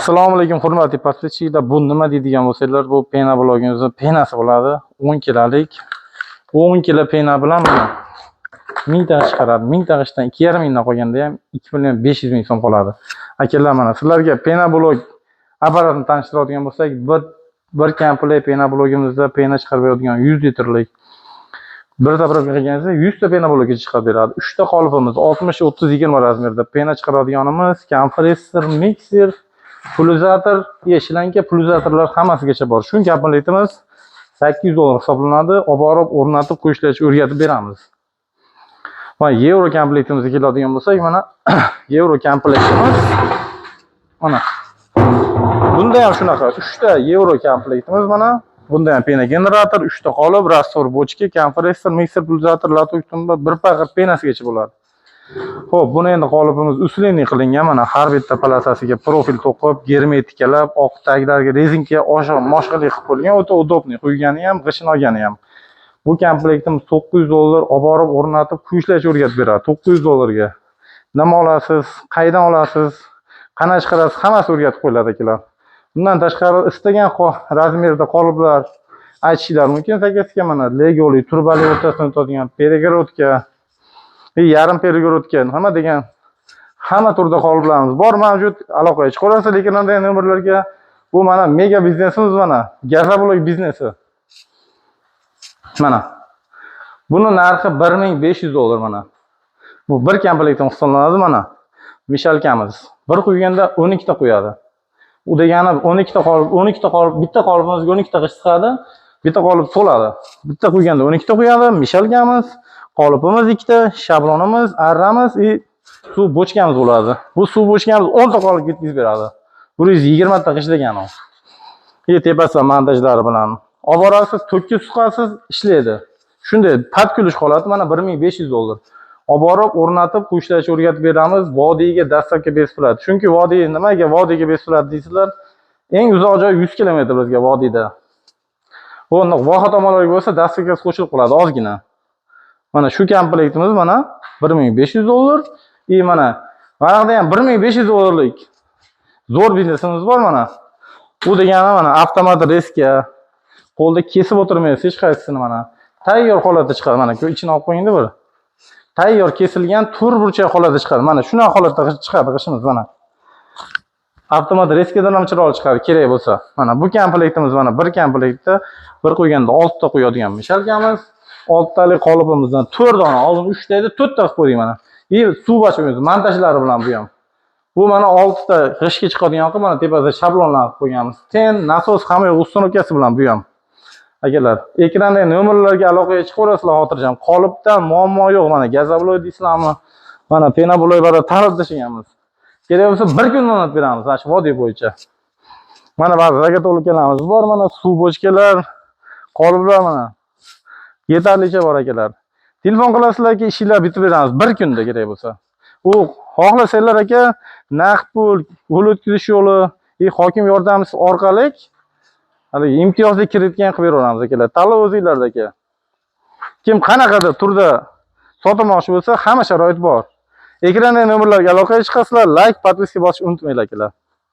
Assalomu alaykum, hurmatli подписчик lar. Bu nima deydigan bo'lsanglar, bu пеноблок imizni пена si bo'ladi. 10 kilolik. 10 kilo пена bilan mana 1000 ta chiqaradi. 1000 ta g'ishtdan 2,5 mingdan qolganda ham 2 million 500 ming so'm qoladi. Akalar, mana sizlarga пеноблок apparatini tanishtiradigan bo'lsak, bir komplekt пеноблок imizda пена chiqarib beradigan 100 litrlik bir заправка qilganingizda 100 ta пеноблок ka chiqarib beradi. 3 ta qolipimiz 60, 30, 20 размер da пена chiqaradiganimiz, kompressor, mikser, pulsator, шланг, pulsatorlar hammasigacha bor. Shu komplektimiz 800 dollar hisoblanadi. Olib borib o'rnatib qo'yishlashni o'rgatib beramiz. Va yevro komplektimizga keladigan bo'lsak, mana yevro komplektimiz mana bunda ham shunaqa 3 ta yevro komplektimiz mana. Bunda ham пена generator, 3 ta qolip, раствор bochka, kompressor, mikser, pulsator, лоток, tumba, bir pag'ir пена sigacha bo'ladi. Xo'p, buni endi qolipimiz усиленный qilingan. Mana har bitta полоса siga profil to'qib, germetikalab, oq taglariga rezinka oshiq moshqali qilib qo'yilgan, o'ta удобный qo'ygani ham, g'ishini olgani ham. Bu komplektimiz 900 dollar, olib borib o'rnatib, qo'yishlashni o'rgatib beradi 900 dollarga. Nima olasiz, qayerdan olasiz, qanaqa chiqarasiz, hammasi o'rgatib qo'yiladi, akalar. Bundan tashqari istagan размер da qoliplar aytishinglar mumkin. Заказ ga mana legoli, turbali o'rtasidan o'tadigan перегородка, yarim перегородка, nima degan hamma turda qoliplarimiz bor mavjud. Aloqaga chiqaverasiz ekrandagi nomerlarga. Bu mana mega biznesimiz, mana газоблок biznesi. Mana. Buni narxi 1500 dollar mana. Bu bir komplekt hisoblanadi mana. Мешалка miz. Bir quyganda 12 ta quyadi. U degani 12 ta qolip, 12 ta qolip, bitta qolipimizga 12 ta g'isht chiqadi. Bitta qolip to'ladi. Bitta quyganda 12 ta quyadi, мешалка miz, qolipimiz ikkita, shablonimiz, arramiz и suv bochkamiz bo'ladi. Bu suv bochkamiz 10 ta qolip yetkazib beradi. 120 ta g'isht degani u. И tepasidan montajlari bilan. Olib borasiz, tokka suqasiz, ishlaydi. Shunday под ключ holati mana 1500 dollar. Olib borib o'rnatib, qo'yishlashni o'rgatib beramiz. Vodiyga доставка bесплат. Chunki vodiy, nimaga vodiyga bесплат deysizlar? Eng uzoq joy 100 kilometr bizga vodiyda. Bu voha tomonlarga bo'lsa, доставка si qo'shilib qoladi ozgina. Mana shu komplektimiz mana 1500 dollar. И mana yoqda ham 1500 dollarlik zo'r biznesimiz bor mana. Bu degani mana avtomat резка, qo'lda kesib o'tirmaysiz hech qaysisini mana. Tayyor holatda chiqadi mana, ichini olib qo'yingda bir. Tayyor kesilgan to'rt burchak holatda chiqadi. Mana shunaqa holatda chiqadi g'ishimiz mana. Avtomat резка dan ham chiroyli chiqadi kerak bo'lsa. Mana bu komplektimiz mana bir komplektda bir qo'yganda 6 ta qo'yadigan мешалка miz, 6 talik qolipimizdan 4 dona, oldin 3 ta edi, 4 ta qilib qo'ydik mana. И suv bochkamiz montajlari bilan bu ham. Bu mana 6 ta g'ishtga chiqadigan qilib mana tepasida shablonlar qilib qo'yganmiz. Ten, nasos, hamma yo'q установка si bilan bu ham. Akalar, ekrandagi nomerlarga aloqaga chiqaverasizlar xotirjam. Qolipdan muammo yo'q mana, газоблок deysizlarmi? Mana пеноблок bara tanib tashlaganmiz. Kerak bo'lsa, bir kunda o'rnatib beramiz mana shu vodiy bo'yicha. Mana ba'zi заготовка larimiz bor, mana suv bochkalar, qoliplar mana. Yetarlicha bor, akalar. Telefon qilasizlarki, ishinglar bitib beramiz bir kunda kerak bo'lsa. U xohlasanglar, aka, naqd pul, pul o'tkazish yo'li, и hokim yordamchisi orqali haligi imtiyozli kreditga ham qilib beraveramiz, akalar. Tanlov o'zinglarda, aka. Kim qanaqadir turda sotilmoqchi bo'lsa, hamma sharoit bor. Ekrandagi nomerlarga aloqaga chiqasizlar, layk, подписка bosishni unutmanglar, akalar.